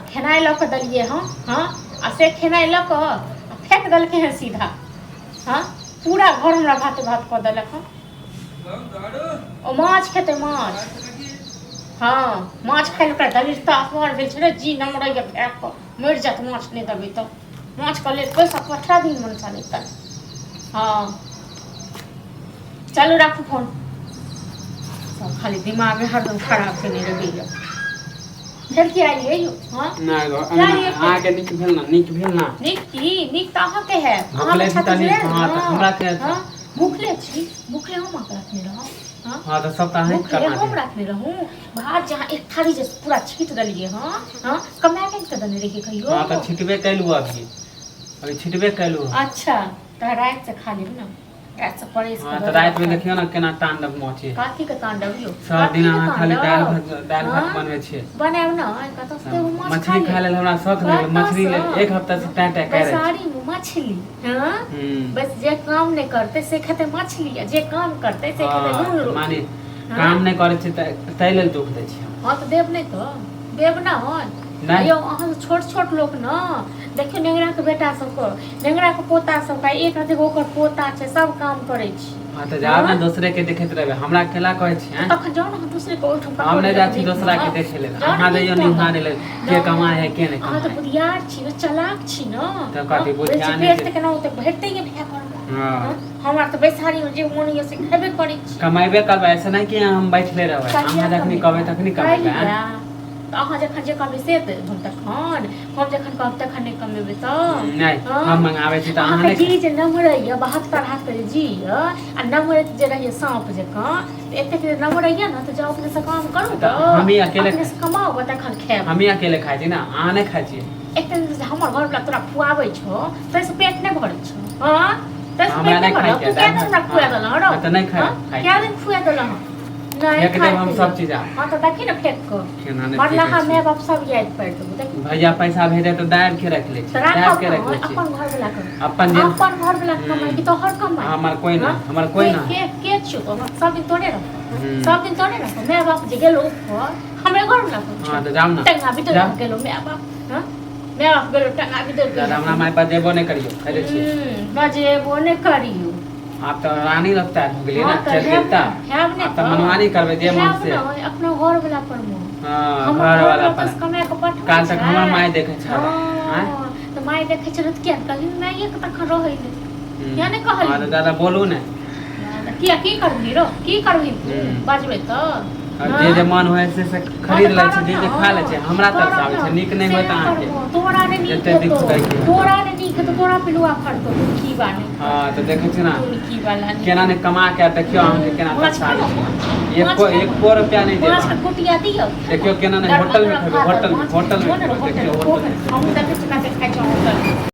खेनाइ लऽ कऽ देलियै हँ हँ आ से खेनाइ लऽ कऽ आ फेक देलकै हँ सीधा। हँ, पूरा घर हमरा भाते भात कऽ देलक हँ। ओ माछ खेतै माछ। हँ, माछ खाइ लए ओकरा दलिरता असगर भेल छै ने, जी नमरैए फेक कऽ मरि जायत माछ नहि देबै तऽ। माछके लेल पैसा पठा दिन मनसा नहि तऽ। हँ, चलू राखू फोन। सब खाली दिमागे हरदम खराब केने रहैए। फेर की आइए यौ? हँ, नहि, अहाँके नीक भेल ने? नीक भेल ने? नीक की? नीक तऽ अहाँके है। भुखले छी तऽ नीक। हँ, तऽ हमरा के? हँ, भुखले छी? भुखले हम अहाँके रखने रहौं? हँ, हँ, तऽ सब तऽ अहीं भुखले हम रखने रहूँ? भात जहाँ एक थारी जे पूरा छीट देलियै। हँ हँ, कमा के तऽ देने रहियै कहियो? हँ, तऽ छिटबे कैलू, अभी अभी छिटबे कैलू। अच्छा, तऽ राति से खा लेब ने, राति से परेश। हँ, तऽ राति में देखियौ ने केना तांडव मचे। कथी के तांडव यौ? सब दिन अहाँ खाली दालि भात, दालि भात बनबै छियै। बनायब ने कतऽ से एगो माछ? मछली खाय लेल हमरा शौक नहि, मछली लेल एक हफ्ता से टैं टैं करै। बैसारी में मछली? हँ, बस जे काम नहि करतै से खेतै मछली आ जे काम करतै से खेतै नून रोटी। माने काम नहि करै छै तऽ ताहि लेल दुख दै छियै? हँ, तऽ देब नहि तऽ देब ना। नहि यौ, अहाँ छोट छोट लोक ने देखियौ, नेंगराके बेटा सबके, नेंगराके पोता सबके, एक रति ओकर पोता छै, सब काम करै छी। हँ, तऽ जाउ ने, दोसरे के देखैत रहबै, हमरा केला कहै छी? तखन जाउ ने दूसरे के ओहिठाम। हम नहि जाइ छी दोसरा के देखै लेल। अहाँ जइयौ निहारे लेल, के कमाइ है के नहि। अहाँ तऽ बुधियार छी ने, चलाक छी ने। तऽ कथी बुधियार? पेट तऽ केना ओते भरिते ये भए पर। हमरा तऽ बैसारी में जे मोन ये से खेबे करै छी। कमेबे करबै, ऐसे नहि कि हम बैठले रहबै। अहाँ जखनी कहबै तखनी कमेबै। तऽ अहाँ जखन जे कहबै से तऽ हम तखन, हम जखन कहब तखन नहि कमेबै तऽ? नहि, हम मंगाबै छी तऽ अहाँ नहि। जी जे नमरैया 72 हाथ के जे जी यऽ आ नमरैत जे रहैया साँप जकाँ, तऽ एतेक जे नमरैया ने, तऽ जाउ अपने से काम करू। तऽ हमही अकेले अपने से कमाउ, तखन खायब। हमही अकेले खाइ छी ने, अहाँ नहि खाइ छियै। एतेक दिन से हमर घरवला तोरा खुआबै छौ, ताहिसँ पेट नहि भरै छौ? हँ, ताहिसँ पेट नहि भरल? तू कए दिन हमरा खुआ देलह रौ? तऽ नहि खाइ। कए दिन खुआ देलह? नहि, फेक देब हम सब चीज। हँ, तऽ देखी ने, फेक कऽ मरलाहा माय बाप सब याद पारि देबो, देखी। भैया पैसा भेजे तऽ दाबि के रख लै छी, दाबि के रख लै छी। अपन घर वाला के, अपन जे अपन घर वाला के कमाई कि तोहर कमाई? हमर कोई ना, हमर कोई ना। के के छियो तो? सब दिन तोरे रहो, सब दिन तोरे रहो। माय बाप जे गेलो ऊपर, हमरे घर वाला के। हां, तऽ जाउ ना। टंगा भी तो गेलो माय बाप। हां, माय बाप गेलो, टंगा भी तो। हमरा माय बजेबो नहि करियो, कह दै छियै। बजेबो नहि करियो। आब तऽ रानी लगता हो गेलियै ने, चलि गेल तऽ आब तऽ मनमानी करबै जे मन से। अपना घर वाला पर मोह। हँ, घर वाला पर कमाय के पठबै। काल तक हमर माय देखै छल। तऽ माय देखै छल तऽ किया कहली माये के तखन रहै ले? किया नहि कहली? हँ, तऽ दादा बोलू ने। किया? की करबही रो, की करबही? बजबै तऽ जे जे मन होइ से से खरीद लै छै, जे जे खा लै छै। हमरा तरफ आबै छै, नीक नहि होइत अहाँके। तोरा नहि नीक हेतौ, तोरा नहि नीक हेतौ, तोरा पिलुआ फड़तौ की बाने। हँ, तऽ देखै छी ने केना नहि कमा के, देखियौ अहाँके केना तरसाबै छै। एको एको रुपया नहि देब। माछ के कुटिया दियौ। देखियौ केना नहि होटल मे खेबै, होटल मे, होटल मे। देखियौ होटल। हमहूँ देखै छी कते खाइ छौ होटल।